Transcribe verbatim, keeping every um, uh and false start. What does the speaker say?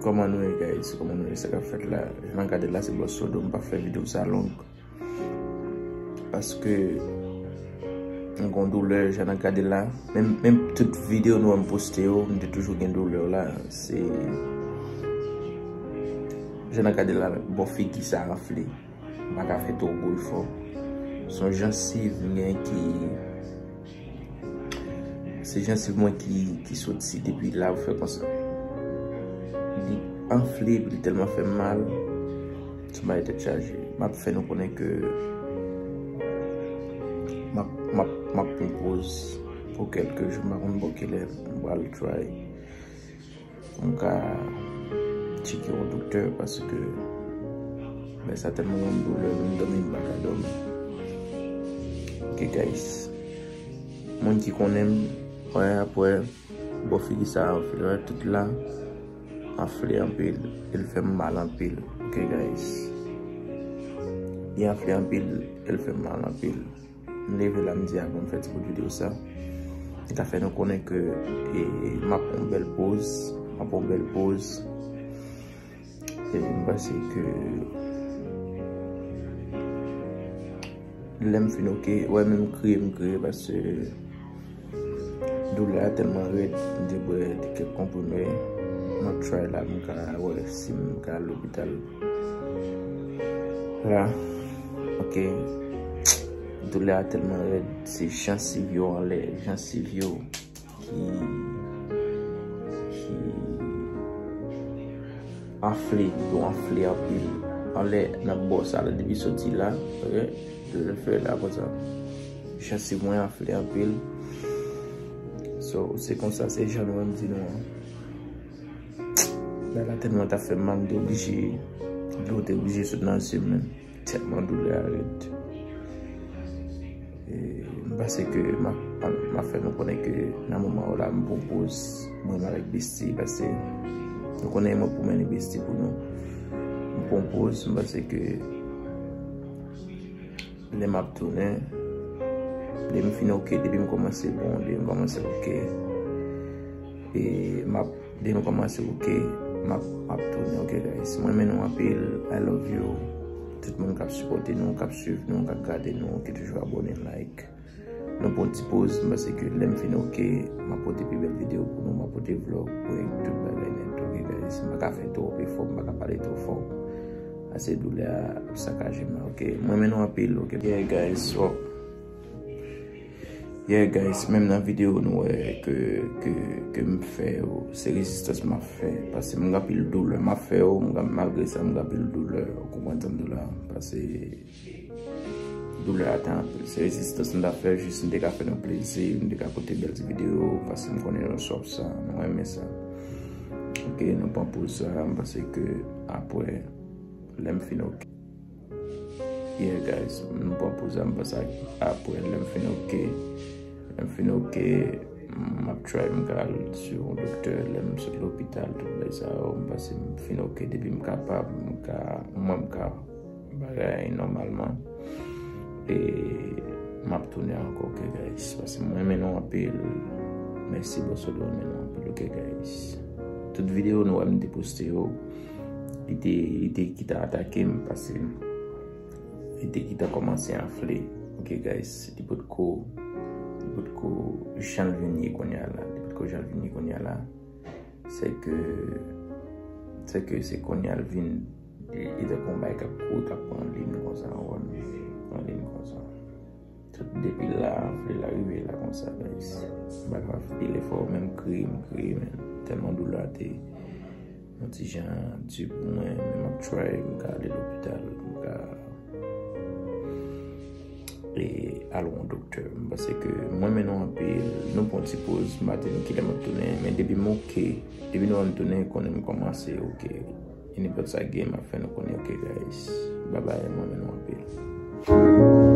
Kòman nou ye, guys? Kòman nou ye? Sa k ap fèt la? Jan n ap gade la, se Boss Sodo. M p ap fè videyo sa long. Paske m gon doulè, jan n ap gade la. Menm, menm tout videyo nou wè m poste yo, m te toujou gen doulè la. Se, jan n ap gade la, bò figi sa ranfle. M pa ka fè twò gwo efò. Se yon jansiv mwen ki, se jansiv mwen ki, ki soti depi la pou fè konsa. Li anfle, li tèlman fè m mal. Se yon bagay tèt chaje. M ap fè nou konnen ke m ap, m ap, m ap pran poz pou kèlke jou. M pa konn bò kilè m pral try pou m ka tcheke yon doktè, paske lè sa tèlman yon doulè, menm dòmi m pa ka dòmi. Ok, guys. Moun ki konnen m, wè, apre, bò figi sa, wè, tout la, anfle anpil, e l fè m mal anpil. Ok, guys. Li anfle anpil, e l fè m mal anpil. M leve la, m di a pou m fè ti bout videyo sa. M ka fè nou konnen ke, e, m ap pran yon bèl poz, m ap pran yon bèl poz. E m panse ke lè m fin ok, wè, menm kriye, m kriye paske doulè a tèlman rèd, m te bwè de kèk konprime. M ap try la, m ka wè si m ka al lopital. La, ok. Doulè a tèlman rèd, se jansiv yo anlè, jansiv yo ki, ki anfle, yo anfle anpil. Anlè nan bò sa la, depi soti la, ok? Doulè fè la konsa. Jansiv mwen anfle anpil. So, se konsa, se jan nou menm di nou an. Bagay la tèlman t ap fè m mal, m te oblije, dlo te oblije sot nan zye m menm. Tèlman doulè a rèd. E, m panse ke m a, m a fè nou konnen ke nan moman yo la, m pran poz, mwen menm avèk Bestie, paske nou konnen mwen pou mennen Bestie pou nou. M pran poz, m panse ke lè m ap tounen, lè m fin ok, depi m kòmanse bon, depi m kòmanse ok, e m ap, depi m kòmanse ok, m ap, m ap tounen, ok, guys. Mwen renmen nou anpil, I love you. Tout moun k ap sipòte nou, k ap swiv nou, k ap gade nou, ki toujou abòne, like. Nou pran ti poz, m panse ke lè m fin ok, m ap pote pi bèl videyo pou nou, m ap pote vlog, prank, tout bagay nèt, ok, guys. M pa ka fè twòp efò, m pa ka pale twò fò. Ase doulè a ap sakaje m la, ok? Mwen renmen nou anpil, ok? Yeah, guys, so, yeah, guys, menm nan videyo nou wè ke, ke, ke m fè yo, se rezistans m ap fè. Paske m gen anpil doulè, m ap fè yo, m gen, malgre sa, m gen anpil doulè, ou konprann sa m di w la? Paske doulè a te anpil. Se rezistans m t ap fè, jis m te ka fè nou plezi, m te ka pote bèl ti videyo, paske m konnen nou sòf sa, nou renmen sa. Ok, nou pran poz sa, m panse ke apre, lè m fin ok. Yeah, guys, m pran poz sa, m panse apre, lè m fin ok, lè m fin ok, m ap try, m ka al sou yon doktè, lè m sot lopital, tout bagay sa yo, m panse m fin ok, depi m kapab, m ka, mwen m ka bagay nòmalman. E m ap tounen ankò, ok, guys. Paske mwen renmen nou anpil. Mèsi, Boss Sodo, renmen nou anpil, ok, guys. Tout videyo nou wè m te poste yo, li te, li te ki ta atake m, paske li te ki ta kòmanse anfle, ok, guys. Li potko, li potko jan l vin ye kounye a la. Li potko jan l vin ye kounye a la. Se ke, se ke se kounye a l vin, li, li tankou yon bagay k ap kouri, k ap pran liy konsa, w konprann? Pran liy konsa. Tout depi la, anfle la, rive la konsa, guys. M pa ka fè pil efò, menm kriye, m kriye, men tèlman doulè a te yon ti jan di pou mwen, men m ap try, m ka ale lopital, m ka e al wè yon doktè. M panse ke mwen renmen nou anpil. Nou pran ti poz, m pa di nou kilè m ap tounen, men depi m ok, depi nou wè m tounen, konnen m kòmanse ok. E nenpòt sa gen, m ap fè nou konnen, ok, guys. Babay, mwen renmen nou anpil.